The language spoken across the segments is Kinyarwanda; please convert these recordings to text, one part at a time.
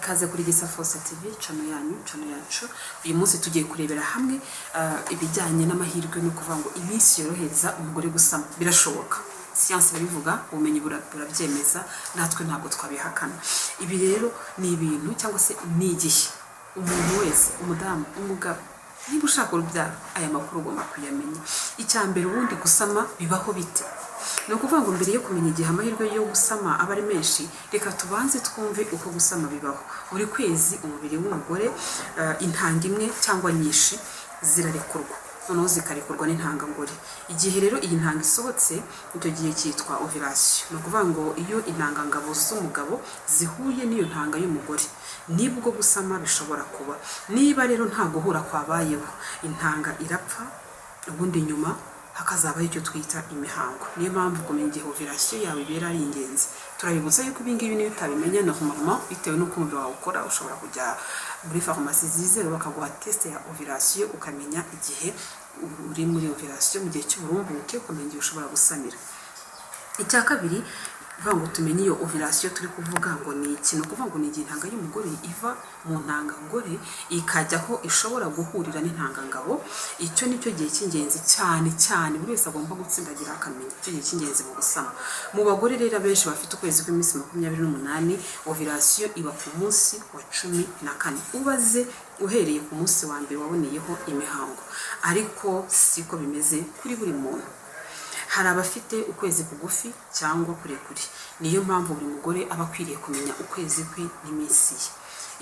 Ikaze kuri Gisa Force TV, channel yanyu, channel yacu. Uyu munsi tugiye kurebera hamwe ibijyanye n'amahirwe, no kuvuga ngo iminsi yorohereza umugore gusama. Birashoboka, siyansi irabivuga, ubumenyi burabyemeza, natwe ntabwo twabihakana. Ibi rero ni ibintu cyangwa se ni igihe umuntu wese, umudamu, umugabo, niba ushaka urubyaro, aya makuru ugomba kuyamenya. Icya mbere, ubundi gusama bibaho bite? Ni ukuvuga ngo mbere yo kumenya igihe amahirwe yo gusama aba ari menshi, reka tubanze twumve uko gusama bibaho. Buri kwezi umubiri w'umugore, intanga imwe cyangwa nyinshi zirarekurwa, noneho zikarekurwa n'intangangore. Igihe rero iyi ntanga isohotse, icyo gihe cyitwa ovulation. Ni ukuvuga ngo iyo intangangabo z'umugabo zihuye n'iyo ntanga y'umugore, nibwo gusama bishobora kuba. Niba rero nta guhura kwabayeho, intanga irapfa, ubundi nyuma hakazabaho icyo twita imihango. Niyo mpamvu kumenya igihe ovulation yawe ibera ari ingenzi. Turabibutsa yuko ibi ngibi niyo utabimenya, normalement, bitewe n'uko umubiri wawe ukora, ushobora kujya muri farumasi zizewe bakaguha test ya ovulation, ukamenya igihe uri muri ovulation, mu gihe cy'uburumbuke, ukamenya igihe ushobora gusamira. Icya kabiri, kuvuga ngo tumenye iyo ovulation turi kuvuga ngo ni iki. Ni ukuvuga ngo ni igihe intanga y'umugore iva mu ntangangore ikajya aho ishobora guhurira n'intangangabo. Icyo ni cyo gihe cy'ingenzi cyane cyane buri wese agomba gutsindagira akamenya, icyo gihe cy'ingenzi mu gusama. Mu bagore rero abenshi bafite ukwezi kw'iminsi 28, ovulation iba ku munsi wa 14, ubaze uhereye ku munsi wa mbere waboneyeho imihango. Ariko siko bimeze kuri buri muntu, hari abafite ukwezi kugufi cyangwa kurekure. Niyo mpamvu buri mugore aba akwiriye kumenya ukwezi kwe n'iminsi ye.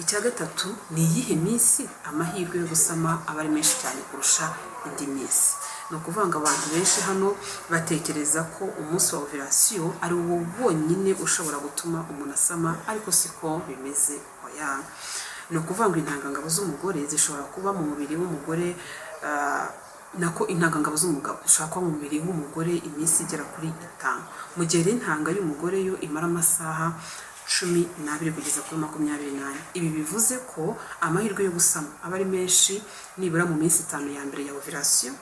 Icya gatatu, ni iyihe minsi amahirwe yo gusama aba ari menshi cyane kurusha indi minsi? Ni ukuvuga ngo abantu benshi hano batekereza ko umunsi wa ovulation ari wo wonyine ushobora gutuma umuntu asama, ariko siko bimeze, oya. Ni ukuvuga ngo intangangabo z'umugore zishobora kuba mu mubiri w'umugore, nako intangangabo z'umugabo zishobora kuba mu mubiri w'umugore iminsi igera kuri 5, mu gihe rero intanga y'umugore yo imara amasaha 12 kugeza kuri 24. Ibi bivuze ko amahirwe yo gusama aba ari menshi nibura mu minsi 5 ya mbere ya ovulation,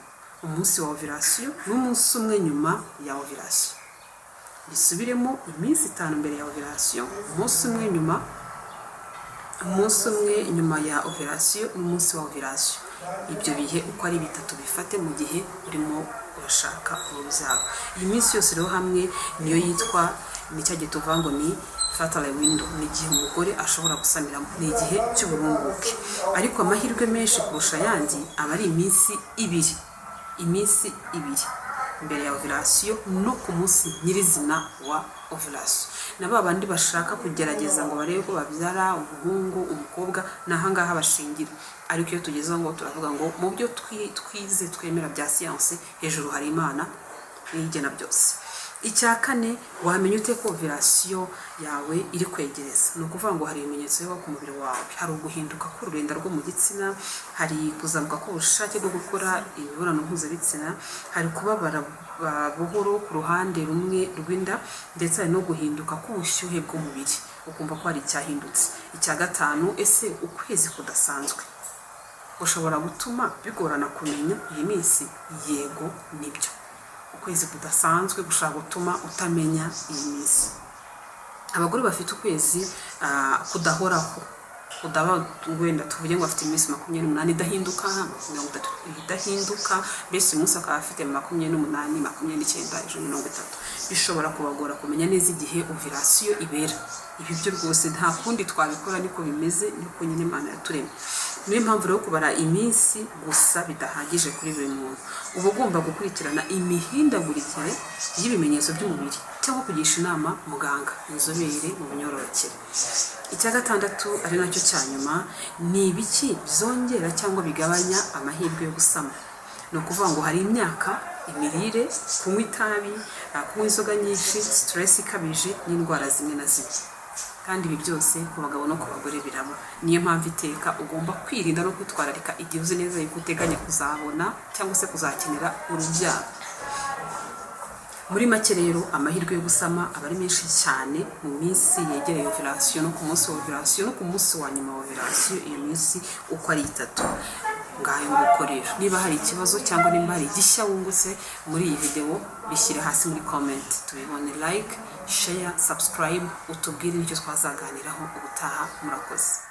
umunsi wa ovulation n'umunsi umwe nyuma ya ovulation. Bisubiremo: iminsi 5 mbere ya ovulation, umunsi umwe nyuma, umunsi umwe nyuma ya ovulation n'umunsi wa ovulation. Ibyo bihe uko ari bitatu bifate mu gihe urimo urashaka urubyaro. Iyi minsi yose rero hamwe niyo yitwa, ni cya gihe tuvuga ngo ni fertile window, ni igihe umugore ashobora gusamiramo, ni igihe cy'uburumbuke. Ariko amahirwe menshi kurusha ayandi aba ari iminsi 2, iminsi 2 mbere ya ovulation no ku munsi nyirizina wa ovulation. Na ba bandi bashaka kugerageza ngo barebe ko babyara umuhungu, umukobwa, ni ahangaha bashingira. Ariko iyo tugeze aho ngo turavuga ngo mu byo twize, twemera bya siyanse, hejuru hari Imana n'igena byose. Icya kane, wamenya ute ko ovulation yawe iri kwegereza? Ni ukuvuga ngo hari ibimenyetso biba ku mubiri wawe. Hari uguhinduka k'ururenda rwo mu gitsina, hari kuzamuka k'ubushake bwo gukora imibonano mpuzabitsina, hari kubabara buhoro ku ruhande rumwe rw'inda, ndetse hari no guhinduka k'ubushyuhe bw'umubiri, ukumva ko hari icyahindutse. Icya gatanu, ese ukwezi kudasanzwe ushobora gutuma bigorana kumenya iyi minsi? Yego, nibyo, ukwezi kudasanzwe gushobora gutuma utamenya iyi minsi. Abagore bafite ukwezi kudahoraho, kudaba, wenda tuvuge ngo afite iminsi 28 idahinduka, 30 idahinduka, mbese uyu munsi akaba afite 28, 29, ejo 30, bishobora kubagora kumenya neza igihe ovulation ibera. Ibi byo rwose nta kundi twabikora, niko bimeze, niko nyine Imana yaturemye. Niyo mpamvu rero kubara iminsi gusa bidahagije kuri buri muntu. Uba ugomba gukurikirana imihindagurikire y'ibimenyetso by'umubiri cyangwa kugisha inama muganga, inzobere mu myororokere. Icya gatandatu, ari nacyo cya nyuma, ni ibiki byongera cyangwa bigabanya amahirwe yo gusama? Ni ukuvuga ngo hari imyaka, imirire, kunywa itabi, kunywa inzoga nyinshi, stress ikabije n'indwara zimwe na zimwe. Kandi ibi byose ku bagabo no ku bagore biraba. Niyo mpamvu iteka ugomba kwirinda no kwitwararika igihe uzi neza yuko uteganya kuzabona cyangwa se kuzakenera urubyaro. Muri make rero, amahirwe yo gusama aba ari menshi cyane mu minsi yegereye ovulation, no ku munsi wa ovulation, no ku munsi wa nyuma wa ovulation, iyo minsi uko ari itatu. Ngayo nguko rero. Niba hari ikibazo cyangwa niba hari igishya wungutse muri iyi videwo, bishyire hasi muri comment tubibone. Like, share. Share, subscribe, utubwire n'icyo twazaganiraho ubutaha. Murakoze.